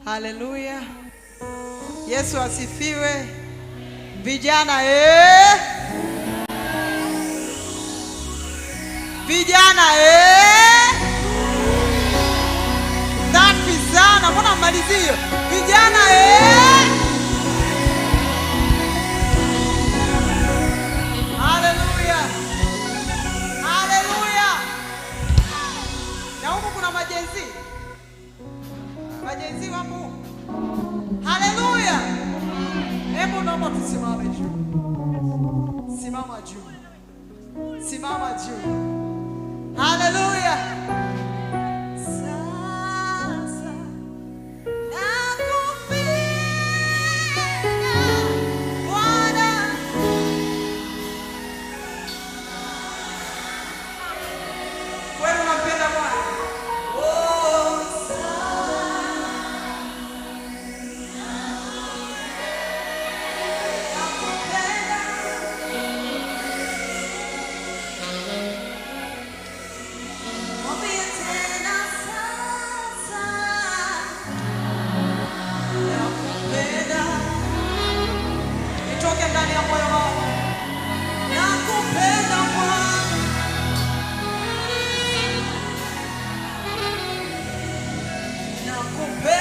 Haleluya. Yesu asifiwe. Vijana eh! Vijana eh! Safi sana. Mbona mmalizio? Vijana eh! Haleluya. Haleluya. Na huku kuna ma-Gen Z. Ma-Gen Z wapo huku. Haleluya. Hebu naomba tusimame juu. Simama juu. Simama juu. Haleluya. Sasa nakupenda Bwana. Kweli unampenda Bwana? Oh, sasa nakupenda. Mwambie tena sasa nakupenda. Itoke ndani ya moyo wako. Nakupenda Bwana. Nakupenda.